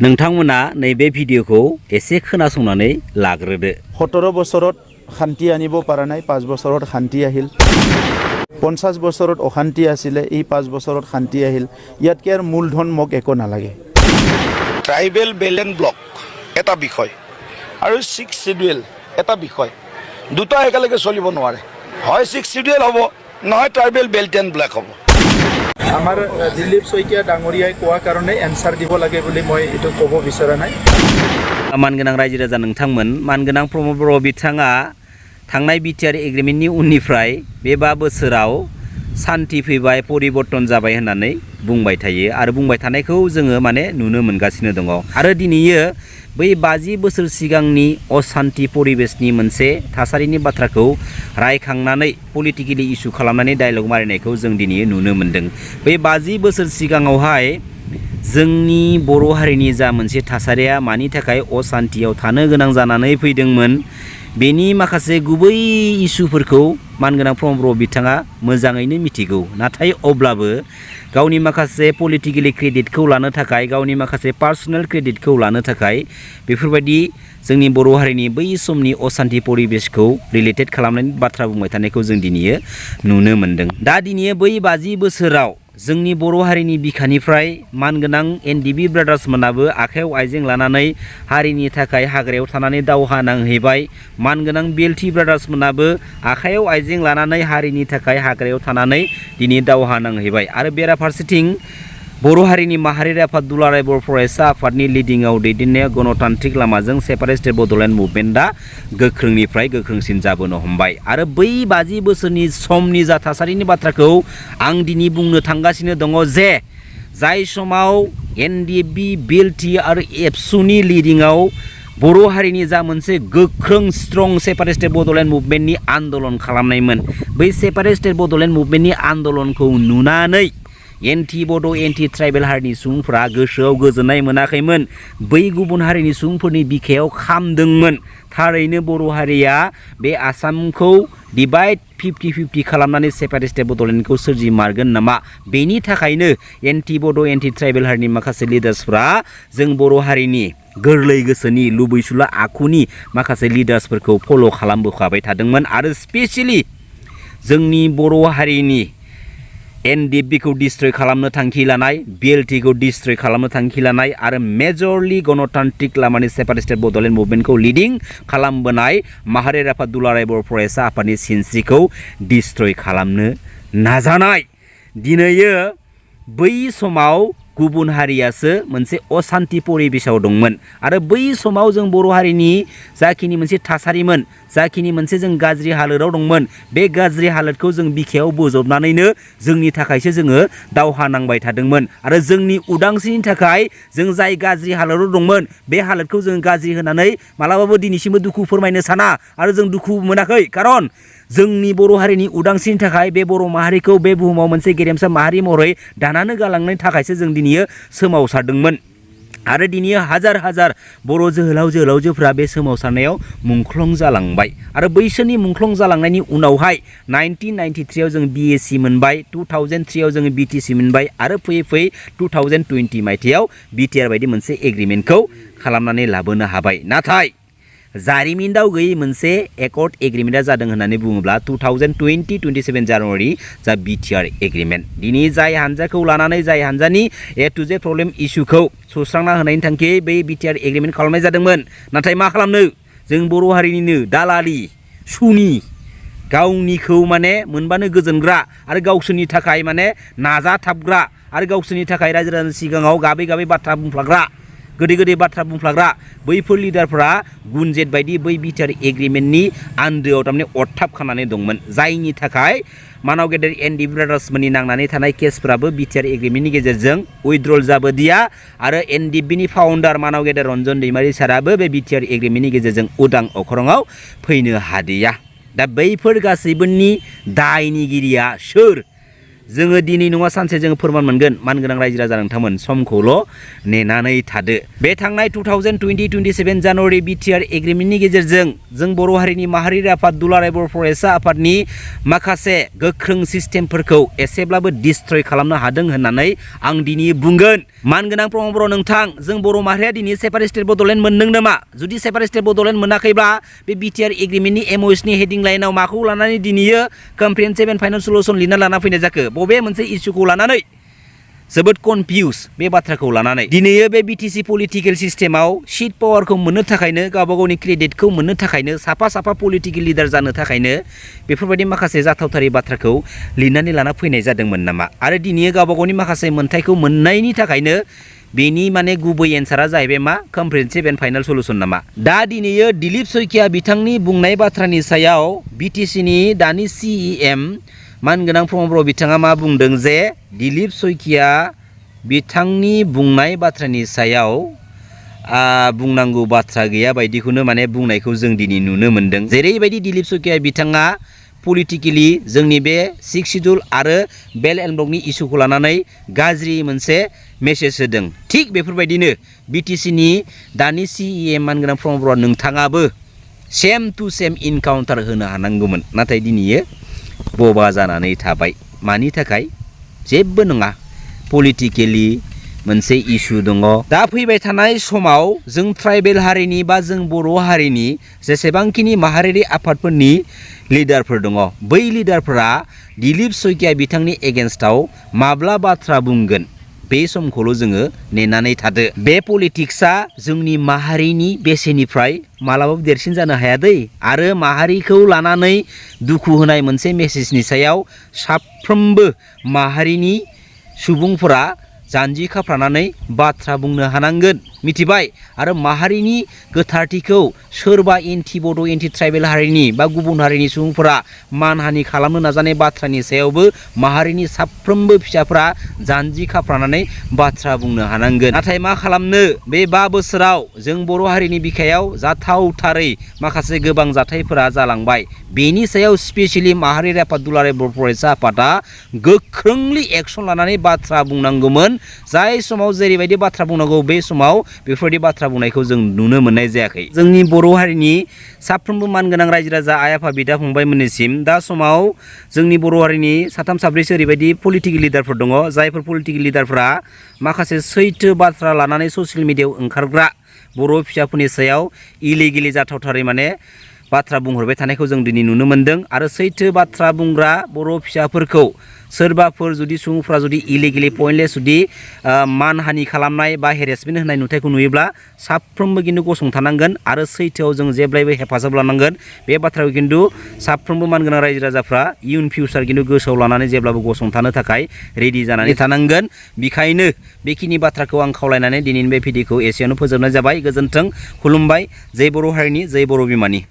नोंथांमोना नैबे भिडिअखौ एसे खोनासंनानै लाग्रोदो। 17 বছৰত শান্তি আনিব পৰা নাই, 5 বছৰত শান্তি আহিল। 50 বছৰত অশান্তি আছিলে, এই 5 বছৰত শান্তি আহিল। ইয়াতকে আৰু মূলধন মোক একো নালাগে। ট্ৰাইবেল বেলেন্স ব্লক এটা বিষয় আৰু 6 শিডিউল এটা বিষয়, দুটা একেলগে চলিব নোৱাৰে। হয় 6 শিডিউল হ'ব, নহয় ট্ৰাইবেল বেল্ট এণ্ড ব্লক হ'ব। আমাৰ দিলীপ শইকীয়া ডাঙৰীয়াই কোৱা কাৰণে এনসাৰ দিব লাগে বুলি মই এইটো ক'ব বিচৰা নাই। मानगोनां रायजो राजा नोंथांमोन, मानगोनां प्रमद बर' बिथाङा थांनाय बिटिआर एग्रिमेन्टनि उननिफ्राय बे 5 बोसोराव सान्थि फैबाय, परिबर्तन जाबाय होननानै बुंबाय थायो आरो बुंबाय थानायखौ जोङो माने नुनो मोनगासिनो दङ। आरो दिनैयो बै 50 बोसोर सिगांनि अशान्ति परिबेशनि मोनसे थासारिनि बाथ्राखौ रायखांनानै पलिटिकेलि इस्यु खालामनानै डायलग मारिनायखौ जों दिनै नुनो मोन्दों। बै 50 बोसोर सिगाङावहाय जोंनि बर' हारिनि जा मोनसे थासारिया मानि थाखाय अशान्तियाव थानो गोनां जानानै फैदोंमोन, बेनि माखासे गुबै इस्युफोरखौ मानगोनां प्रमद बर' बिथाङा मोजाङैनो मिथिगौ। नाथाय अब्लाबो गावनि माखासे पलिटिकेलि क्रेडिटखौ लानो थाखाय, गावनि माखासे पार्सनेल क्रेडिटखौ लानो थाखाय बेफोरबायदि जोंनि बर' हारिनि बै समनि अशान्ति परिबेशखौ रिलेटेड खालामनानै बाथ्रा बुंबाय थानायखौ जों दिनै नुनो मोन्दों। दा दिनै बै 50 बोसोराव जोंनि बर' हारिनि बिखानिफ्राय मानगोनां एनडिबि ब्रादार्स मोनाबो आखायाव आइजें लानानै हारिनि थाखाय हाग्रायाव थानानै दावहा नांहैबाय। मानगोनां बिएलटि ब्रादार्स मोनाबो आखायाव आइजें लानानै हारिनि थाखाय हाग्रायाव थानानै दिनै दावहा नांहैबाय। आरो बेराफारसेथिं बर' हारिनि माहारियारि आफाद दुलाराय बर' फरायसा आफादनि लिडिंआव दैदेननाय गणतान्त्रिक लामाजों सेपारेट स्टेट बड'लेण्ड मुभमेन्टआ गोख्रोंनिफ्राय गोख्रोंसिन जाबोनो हमबाय। आरो बै 50 बोसोरनि समनि जा थासारिनि बाथ्राखौ आं दिनै बुंनो थांगासिनो दङ जे जाय समाव एनडिएफबि, बिएलटि आरो एबसुनि लिडिंआव बर' हारिनि जा मोनसे गोख्रों स्ट्रं सेपारेट स्टेट बड'लेण्ड मुभमेन्टनि आन्दलन खालामनायमोन, बै सेपारेट स्टेट बड'लेण्ड मुभमेन्टनि आन्दलनखौ नुनानै एन्टि बड' एन्टि ट्राइबेल हारिनि सुबुंफ्रा गोसोआव गोजोननाय मोनाखैमोन। बै गुबुन हारिनि सुबुंफोरनि बिखायाव खामदोंमोन। थारैनो बर' हारिया बे आसामखौ डिभाइड 50-50 खालामनानै सेपारेट स्टेट बड'लेण्डखौ सोरजिमारगोन नामा? बेनि थाखायनो एन्टि बड' एन्टि ट्राइबेल हारिनि माखासे लिडार्सफ्रा जों बर' हारिनि गोरलै गोसोनि लुबैसुला आखुनि माखासे लिडार्सफोरखौ फल' खालामबोखाबाय थादोंमोन। आरो स्पेसियेलि जोंनि बर' हारिनि एनडिएफबिखौ डिस्ट्रय खालामनो थांखि लानाय, बिएलटिखौ डिस्ट्रय खालामनो थांखि लानाय आरो मेजरलि गणतान्त्रिक लामानि सेपारेट स्टेट बड'लेण्ड मुभमेन्टखौ लिडिं खालामबोनाय माहारियारि आफाद दुलाराय बर' फरायसा आफादनि सिनस्रिखौ डिस्ट्रय खालामनो नाजानाय। दिनैयो बै समाव गुबुन हारियासो मोनसे अशान्ति परिबेशआव दंमोन। आरो बै समाव जों बर' हारिनि जाखिनि मोनसे थासारिमोन, जाखिनि मोनसे जों गाज्रि हालोदाव दंमोन, बे गाज्रि हालोदखौ जों बिखायाव बोजबनानैनो जोंनि थाखायसो जोङो दावहा नांबाय थादोंमोन। आरो जोंनि उदांस्रिनि थाखाय जों जाय गाज्रि हालोदाव दंमोन, बे हालोदखौ जों गाज्रि होनानै मालाबाबो दिनैसिमबो दुखु फोरमायनो साना आरो जों दुखु मोनाखै। खारन जोंनि बर' हारिनि उदांस्रिनि थाखाय बे बर' माहारिखौ बे बुहुमाव मोनसे गेरेमसा माहारि महरै दानानै गालांनायनि थाखायसो जों दिनै सोमावसारदोंमोन। आरो दिनै हाजार हाजार बर' जोहोलाव जोहोलावजोफ्रा बे सोमावसारनायाव मुंख्लं जालांबाय। आरो बैसोरनि मुंख्लं जालांनायनि उनावहाय 1993आव जों बिएसि मोनबाय, 2003आव जोङो बिटिसि मोनबाय आरो फैयै फैयै 2020 मायथाइयाव बिटिआर बायदि मोनसे एग्रिमेन्टखौ खालामनानै लाबोनो हाबाय। नाथाय जारिमिनाव गैयै मोनसे एकर्ड एग्रिमेन्टआ जादों होननानै बुङोब्ला 2027 जानुवारि जा बिटिआर एग्रिमेन्ट। दिनै जाय हानजाखौ लानानै, जाय हानजानि ए टु जेड प्रब्लेम इस्युखौ सुस्रांना होनायनि थांखियै बै बिटिआर एग्रिमेन्ट खालामनाय जादोंमोन। नाथाय मा खालामनो, जों बर' हारिनिनो दालालि सुनि गावनिखौ माने मोनबानो गोजोनग्रा आरो गावसोरनि थाखाय माने नाजाथाबग्रा आरो गावसोरनि थाखाय रायजो राजानि सिगाङाव गाबै गाबै बाथ्रा बुंफ्लाग्रा, गोदै गोदै बाथ्रा बुंफ्लाग्रा बैफोर लिडारफ्रा गुनजेट बायदि बै बिटिआर एग्रिमेन्टनि आन्दोआव थारमाने अरथाब खानानै दंमोन। जायनि थाखाय मानाव गेदेर एनडिएफबि ब्रादार्समोननि नांनानै थानाय केसफ्राबो बिटिआर एग्रिमेन्टनि गेजेरजों उइथड्रल जाबोदिया आरो एनडिएफबिनि फाउन्डार मानाव गेदेर रन्जन दैमारि साराबो बे बिटिआर एग्रिमेन्टनि गेजेरजों उदां अखरङाव फैनो हादिया। दा बैफोर गासैबोनि दायनिगिरिया सोर? जोङो दिनै नङा सानसे जोङो फोरमान मोनगोन मानगोनां रायजो राजा नोंथांमोन समखौल' नेनानै थादो। बे थांनाय 2020-27 जानुवारि बिटिआर एग्रिमेन्टनि गेजेरजों जों बर' हारिनि माहारियारि आफाद दुलाराय बर' फरायसा आफादनि माखासे गोख्रों सिस्टेमफोरखौ एसेब्लाबो डिस्ट्रय खालामनो हादों होननानै आं दिनै बुंगोन। मानगोनां प्रमद बर' नोंथां, जों बर' माहारिया दिनै सेपारेट स्टेट बड'लेण्ड मोनदों नामा? जुदि सेपारेट स्टेट बड'लेण्ड मोनाखैब्ला बे बिटिआर एग्रिमेन्टनि एमअएसनि हेडिं लाइनाव माखौ लानानै दिनैयो कम्प्रिहेनसिभ एन्ड फाइनाल सल्युसन लिरना लाना फैनाय जाखो? बबे मोनसे इस्युखौ लानानै? जोबोद कनफिउस बे बाथ्राखौ लानानै। दिनैयो बे बिटिसि पलिटिकेल सिस्टेमाव सिट पावारखौ मोननो थाखायनो गावबा गावनि क्रेडिटखौ मोननो थाखायनो साफा पलिटिकेल लिडार जानो थाखायनो बेफोरबायदि माखासे जाथावथारै बाथ्राखौ लिरनानै लाना फैनाय जादोंमोन नामा? आरो दिनैयो गावबा गावनि माखासे मोन्थायखौ मोननायनि थाखायनो बेनि माने गुबै एन्सारा जाहैबाय मा? कम्प्रिहेनसिभ एन्ड फाइनाल सल्युसन नामा? दा दिनैयो दिलीप शइकिया बिथांनि बुंनाय बाथ्रानि सायाव बिटिसिनि दानि CEM मानगोनां प्रमद बर' बिथाङा मा बुंदों जे दिलीप शइकिया बिथांनि बुंनाय बाथ्रानि सायाव बुंनांगौ बाथ्रा गैया बायदिखौनो माने बुंनायखौ जों दिनै नुनो मोन्दों। जेरैबायदि दिलीप शइकिया बिथाङा पलिटिकेलि जोंनि बे 6 शिड्युल आरो बेल एन्ड ब्लकनि इस्युखौ लानानै गाज्रि मोनसे मेसेज होदों, थिग बेफोरबायदिनो बिटिसिनि दानि CEM मानगोनां प्रमद बर' नोंथाङाबो सेम टु सेम इनकाउन्टार होनो हानांगौमोन। नाथाय दिनैयो बबा जानानै थाबाय। मानि थाखाय? जेबो नङा, पलिटिकेलि मोनसे इस्यु दङ। दा फैबाय थानाय समाव जों ट्राइबेल हारिनि बा जों बर' हारिनि जेसेबांखिनि माहारियारि आफादफोरनि लिडारफोर दङ, बै लिडारफोरा दिलीप शइकिया बिथांनि एगेन्स्टआव माब्ला बाथ्रा बुंगोन बे समखौल' जोङो नेनानै थादो। बे पलिटिक्सआ जोंनि माहारिनि बेसेनिफ्राय मालाबाबो देरसिन जानो हाया दै। आरो माहारिखौ लानानै दुखु होनाय मोनसे मेसेजनि सायाव साफ्रोमबो माहारिनि सुबुंफोरा जानजि खाफ्रानानै बाथ्रा बुंनो हानांगोन, मिथिबाय? आरो माहारिनि गोथारथिखौ सोरबा एन्टि बड' एन्टि ट्राइबेल हारिनि बा गुबुन हारिनि सुबुंफोरा मानहानि खालामनो नाजानाय बाथ्रानि सायावबो माहारिनि साफ्रोमबो फिसाफोरा जानजि खाफ्रानानै बाथ्रा बुंनो हानांगोन। नाथाय मा खालामनो, बे 5 बोसोराव जों बर' हारिनि बिखायाव जाथावथारै माखासे गोबां जाथायफोरा जालांबाय। बेनि सायाव स्पेसियेलि माहारियारि आफाद दुलाराय बर' फरायसा आफादा गोख्रोंलि एक्सन लानानै बाथ्रा बुंनांगौमोन। जाय समाव जेरैबायदि बाथ्रा बुंनांगौ बे समाव बेफोरबायदि बाथ्रा बुंनायखौ जों नुनो मोननाय जायाखै। जोंनि बर' हारिनि साफ्रोमबो मानगोनां रायजो राजा आइ आफा बिदा फंबायमोननिसिम दा समाव जोंनि बर' हारिनि 3 4 ओरैबायदि पलिटिकेल लिडारफोर दङ, जायफोर पलिटिकेल लिडारफोरा माखासे सैथो बाथ्रा लानानै ससियेल मिडियायाव ओंखारग्रा बर' फिसाफोरनि सायाव इलिगेलि जाथावथारै माने बाथ्रा बुंहरबाय थानायखौ जों दिनै नुनो मोन्दों। आरो सैथो बाथ्रा बुंग्रा बर' फिसाफोरखौ सोरबाफोर जुदि सुबुंफ्रा जुदि इलिगेलि पइन्टलेस जुदि मानहानि खालामनाय बा हेरेसमेन्ट होनाय नुथायखौ नुयोब्ला साफ्रोमबो खिन्थु गसंथानांगोन आरो सैथोआव जों जेब्लायबो हेफाजाब लानांगोन। बे बाथ्राखौ खिन्थु साफ्रोमबो मानगोनां रायजो राजाफ्रा इयुन फिउचार खिन्थु गोसोआव लानानै जेब्लाबो गसंथानो थाखाय रेडि जानानै थानांगोन। बेखायनो बेखिनि बाथ्राखौ आं खावलायनानै दिनैनि बे भिडिअखौ एसेयावनो फोजोबनाय जाबाय। गोजोन्थों, खुलुमबाय। जै बर' हारिनि, जै बर' बिमानि।